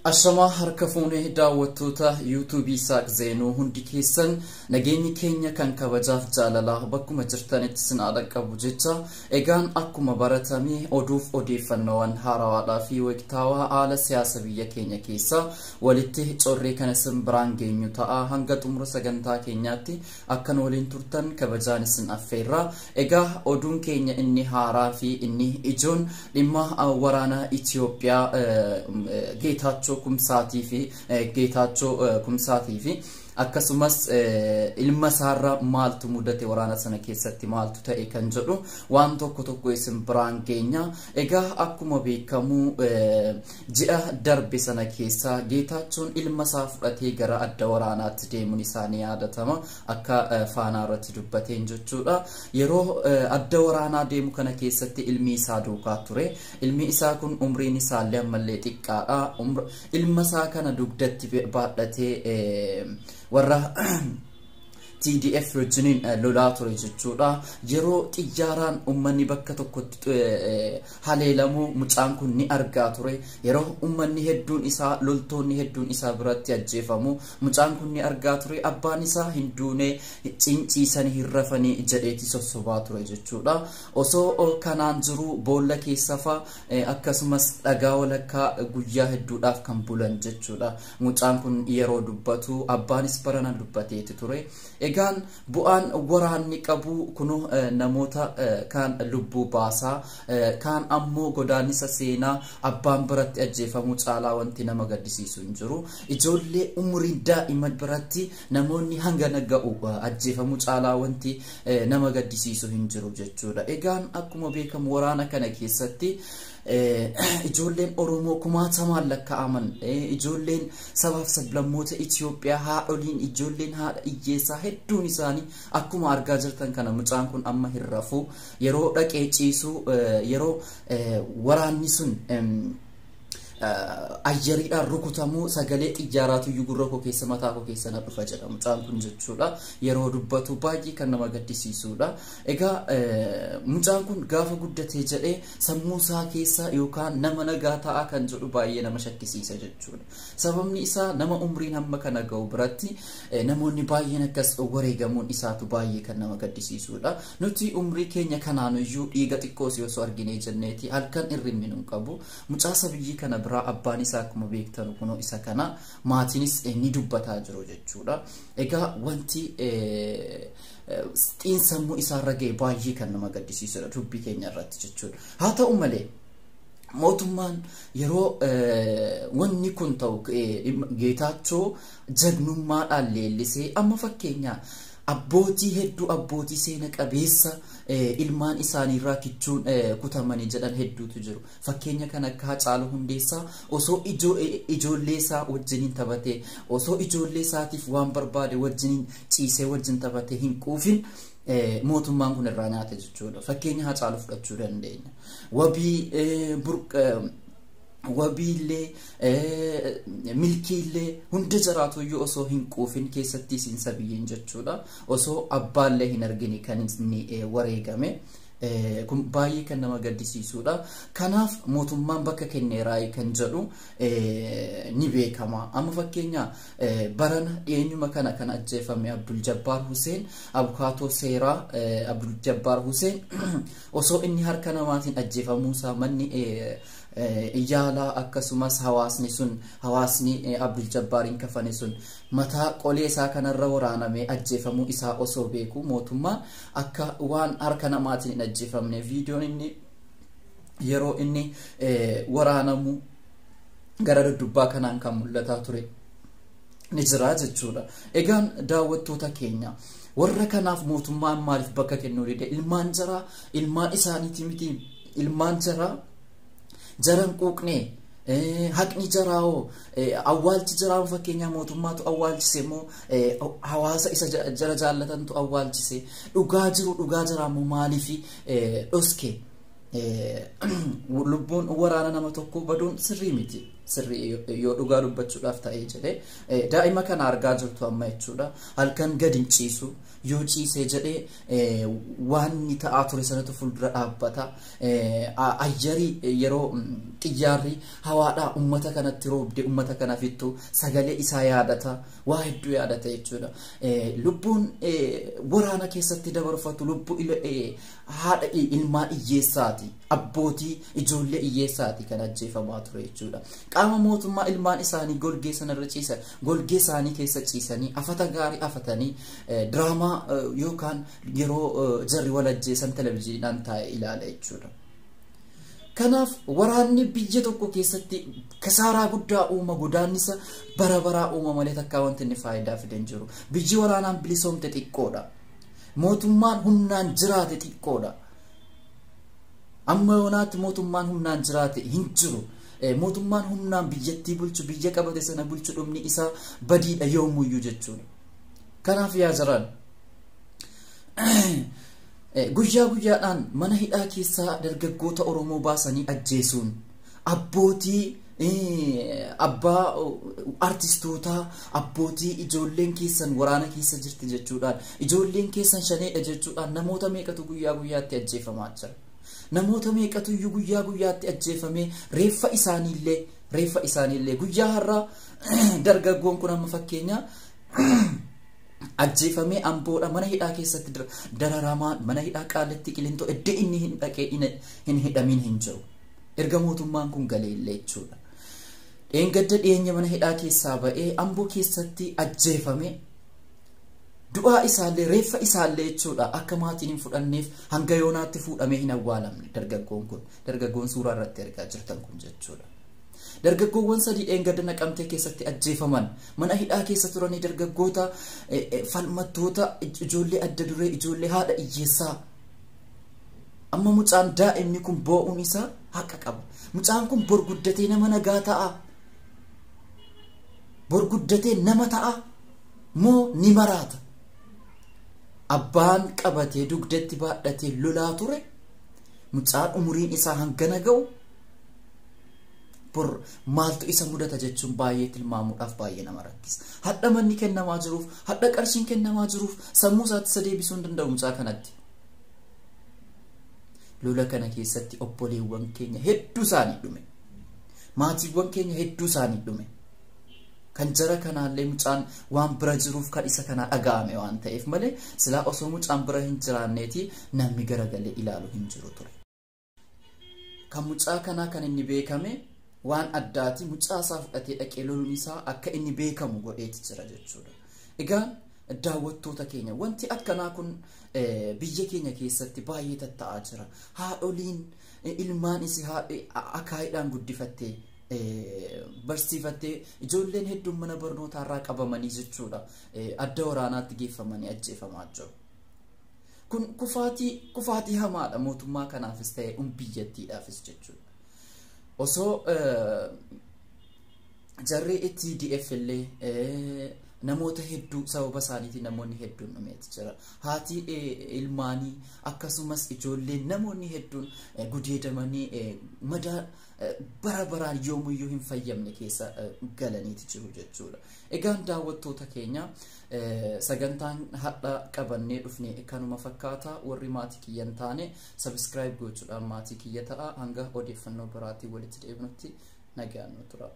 Ashamaa harka fuunee daawwattoota yuutuubii Saaq Zeenuu hundi keessan nageenyi keenya kan kabajaaf jaalalaa bakkuma jirtanitti sin qabu jecha egaan akkuma baratame oduuf odeeffannoowwan haarawaadhaa fi waqtaawaa haala siyaasa biyya keenya keessaa walitti corree kana isin biraan geenyu ta'a hanga xumura sagantaa keenyaatti akkan waliin turtan kabajaan isin affeerra. Egaa oduun keenya inni haaraa fi inni ijoon dhimma waraana Itoophiyaa Geetaachoo Kumsaatii fi akkasumas ilma isaarra maaltu mudate waraana sana keessatti maaltu ta'e kan jedhu waan tokko tokko isin biraan geenya. Egaa akkuma beekamu ji'a darbe sana keessa Geetaachoon ilma isaa fudhatee gara adda waraanaatti deemuun isaanii yaadatama akka faanaa irratti dubbateen jechuudha. Yeroo adda waraanaa deemu kana keessatti ilmi isaa duukaa ture. Ilmi isaa kun umriin isaallee ammallee xiqqaadha. Ilma isaa kana dugdatti baadhatee warra TDF wajjiniin lolaa ture jechuudha. Yeroo xiyyaaraan uummanni bakka tokkotti haleelamu mucaan kun ni argaa ture. Yeroo uummanni hedduun isaa loltoonni hedduun isaa biratti ajjeefamu mucaan kun ni argaa ture. Abbaan isaa hin duune cinciisanii hin rafanii jedheeti sossobaa ture jechuudha. Osoo kanaan jiru boolla keessa fa'a akkasumas dhagaa walakkaa guyyaa hedduudhaaf kan bulan jechuudha. Mucaan kun yeroo dubbatu abbaanis barana dubbateeti ture. Egaan bu'aan waraanni qabu kun namoota kaan lubbuu baasaa kaan ammoo godaannisa seenaa abbaan biratti ajjeefamuu caalaa wanti nama gaddisiisu hin jiru. Ijoollee umriin daa'ima biratti namoonni hangana ga'u ajjeefamuu caalaa wanti nama gaddisiisu hin jiru jechuudha. Egaan akkuma beekamu waraana kana keessatti ijoolleen Oromoo kumaatamaan lakkaa'aman ijoolleen sabaaf sablammoota Itoophiyaa haadholiin ijoolleen haadha hiyyeessaa hedduun isaanii akkuma argaa jirtan kana mucaan kun amma hin rafu yeroo dhaqee ciisu yeroo waraanni sun ayyariidhaan rukutamuu sagalee xiyyaaraatu iyyuu gurra koo keessa mataa koo keessa na dhufa jedha mucaan kun jechuudha. Yeroo dubbatu baay'ee kan nama gaddisiisudha. Egaa mucaan kun gaafa guddatee jedhee sammuu isaa keessa yookaan nama nagaa ta'a kan jedhu baay'ee nama shakkisiisa jechuudha. Sababni isaa nama umriin hamma kana ga'u biratti namoonni baay'een akkas wareegamuun isaatu baay'ee kan nama gaddisiisudha. Nuti umrii keenya kanaanuyyuu dhiiga xiqqoos osoo arginee jenneeti halkan hirribni nu qabu. Mucaa sabiyyii kana biraa abbaan isaa akkuma beektan kunoo isa kana maatiinis ni dubbataa jiru jechuudha. Egaa wanti xiinsammuu isaarra ga'e baay'ee kan nama gaddisiisudha dubbii keenya irratti jechuudha. Haa ta'u malee mootummaan yeroo wanni kun ta'u Geetaachoo jagnummaadhaan leellisee amma fakkeenyaa abbootii hedduu abbootii seena qabeessa ilmaan isaaniirraa kichuun kutamanii jedhan hedduutu jiru. Fakkeenya kan akka Haacaaluu Hundeessaa osoo ijoollee isaa wajjiniin taphatee osoo ijoollee isaatiif waan barbaade wajjiniin ciisee wajjin taphatee hin quufin mootummaan kun irraa nyaate jechuudha. Fakkeenya Haacaaluu fudhachuu dandeenya. Wabii wabiillee milkiillee hunda jiraatuyyuu osoo hin quufin keessatti isiin sabiyyiin jechuudha. Osoo abbaallee hin argine kan inni wareegame. Kun baay'ee kan nama gaddisiisudha. Kanaaf mootummaan bakka kenneeraayi kan jedhu ni beekama. Amma fakkeenya barana dhiyeenyuma kana kan ajjeefame Abdul Jabbaar Hussein abukaatoo seeraa Abdul Jabbaar Hussein osoo inni harka namaatiin ajjeefamuusaa manni yaalaa akkasumas hawaasni sun hawaasni Abdul Jabbaariin kafane sun mataa qolee isaa kanarra waraanamee ajjeefamuu isaa osoo beeku mootummaan akka waan harka namaatiin hin ajjeefamne viidiyoon inni yeroo inni waraanamu gara duddubbaa kanaan kan mul'ataa ture ni jira jechuudha. Egaan daawwattoota keenya warra kanaaf mootummaan maaliif bakka kennuu dide? Ilmaan jaraa ilmaan isaaniiti miti ilmaan jaraa jaran quuqnee haqni jaraawoo awwaalchi jaraa fakkeenyaa mootummaatu awwaalchise immoo hawaasa isa jara jaallatantu awwaalchise dhugaa jiru dhugaa jaraa immoo maaliif dhoske lubbuun waraana nama tokko baduun sirrii miti. Sirrii yoo dhugaa dubbachuudhaaf ta'ee jedhee daa'ima kana argaa jirtu amma jechuudha. Halkan gadi hin ciisu, yoo ciisee jedhee waan inni ta'aa ture sanatu fuuldura dhaabbata. Ayyarii yeroo xiyyaarri hawaadhaa uummata kanatti roobde uummata kana fittu sagalee isaa yaadata, waa hedduu yaadata jechuudha. Lubbuun waraana keessatti dabarfatu lubbuu haadha ilmaan hiyyeessaati, abbootii ijoollee hiyyeessaati kan ajjeefamaa ture jechuudha. Qaama mootummaa ilmaan isaanii golgee sanarra ciisan, golgee isaanii keessa ciisanii afata gaarii afatanii diraamaa yookaan yeroo jarri wal ajjeesan televizyiiniidhaan taa'ee ilaala jechuudha. Kanaaf waraanni biyya tokko keessatti kasaaraa guddaa uuma, godaannisa bara baraa uuma malee takkaa wanti inni faayidaa fide hin jiru. Biyyi waraanaan bilisoomte xiqqoodha. Mootummaan humnaan jiraate xiqqoodha. Amma yoonaatti mootummaan humnaan jiraate hin jiru. Mootummaan humnaan biyyattii bulchu, biyya qabate sana bulchu dhumni isaa badiidha yoomuyyuu jechuudha. Kanaaf yaa jiran guyyaa guyyaadhaan mana hidhaa keessaa dargaggoota Oromoo baasanii ajjeesuun abbootii abbaa artistootaa, abbootii ijoolleen keessan waraana keessa jirti jechuudhaan, ijoolleen keessan shaneedha jechuudhaan namoota meeqatu guyyaa guyyaatti ajjeefamaa jira. Namoota meeqatu iyyuu guyyaa guyyaatti ajjeefamee reeffa isaaniillee guyyaa har'aa dargaggoon kun amma fakkeenya ajjeefamee Amboodha mana hidhaa keessatti dararamaa, mana hidhaa Qaallittii, Qilintoo iddoo inni hin dhaqee hin hidhamiin hin jiru. Erga mootummaan kun galee illee jechuudha. Dheengadda dhiyeenya mana hidhaa keessaa ba'ee Amboo keessatti ajjeefame, du'aa isaallee reeffa isaallee jechuudha akka maatiin hin fudhanneef hanga yoonaatti fuudhamee hin awwaalamne dargaggoon kun, dargaggoon suuraa irratti argaa jirtan kun jechuudha. Dargaggoowwan sadii dheengadda Naqamtee keessatti ajjeefaman mana hidhaa keessa turanii, dargaggoota falmattoota, ijoollee adda duree, ijoollee haadha hiyyeessaa. Amma mucaan daa'imni kun boo'uun isaa haqa qaba. Mucaan kun bor guddatee nama nagaa ta'a. Bor guddatee nama ta'a moo ni maraata? Abbaan qabatee dugdatti baadhatee lolaa ture mucaan umuriin isaa hangana ga'u bor maaltu isa mudata jechuun baay'ee tilmaamuudhaaf baay'ee nama rakkisa. Hadha manni kennamaa jiruuf, hadha qarshiin kennamaa jiruuf sammuu isaatti isa deebisuu hin danda'u mucaa kanatti. Lola kana keessatti obboleewwan keenya hedduu isaanii dhume. Maatiiwwan keenya hedduu isaanii dhume. Kan jara kanaallee mucaan waan bira jiruuf kan isa kanaa dhaga'ame waan ta'eef malee silaa osoo mucaan bira hin jiraanneeti namni garagalee ilaalu hin jiru ture. Kan mucaa kanaa kan inni beekame waan addaati, mucaa isaa fudhatee dhaqee loluun isaa akka inni beekamu godheeti jira jechuudha. Egaan daawwattoota keenya, wanti akkanaa kun biyya keenya keessatti baay'ee tatta'aa jira. Haadholiin ilmaan isii akaayiidhaan guddifattee barsiifattee ijoolleen hedduun mana barnootaa irraa qabamanii jechuudha adda waraanaatti geeffamanii ajjeefamaa jiru. Kun kufaatii hamaadha mootummaa kanaafis ta'e biyyattiidhaafis jechuudha. Osoo jarri TDF illee namoota hedduu sababa isaaniitiin namoonni hedduun dhumeeti jira. Haati ilmaanii akkasumas ijoolleen namoonni hedduun gudeedamanii madaa bara baraan yoomuyyuu hin fayyamne keessa galaniiti jiru jechuudha. Egaan daawwattoota keenya, sagantaan hadha qabannee dhufne kanuma fakkaata. Warri maatii kiyya hin taane subscribe gochuudhaan maatii kiyya ta'a. Hanga odeeffannoo biraatiin walitti deebinutti nagaan nu tura.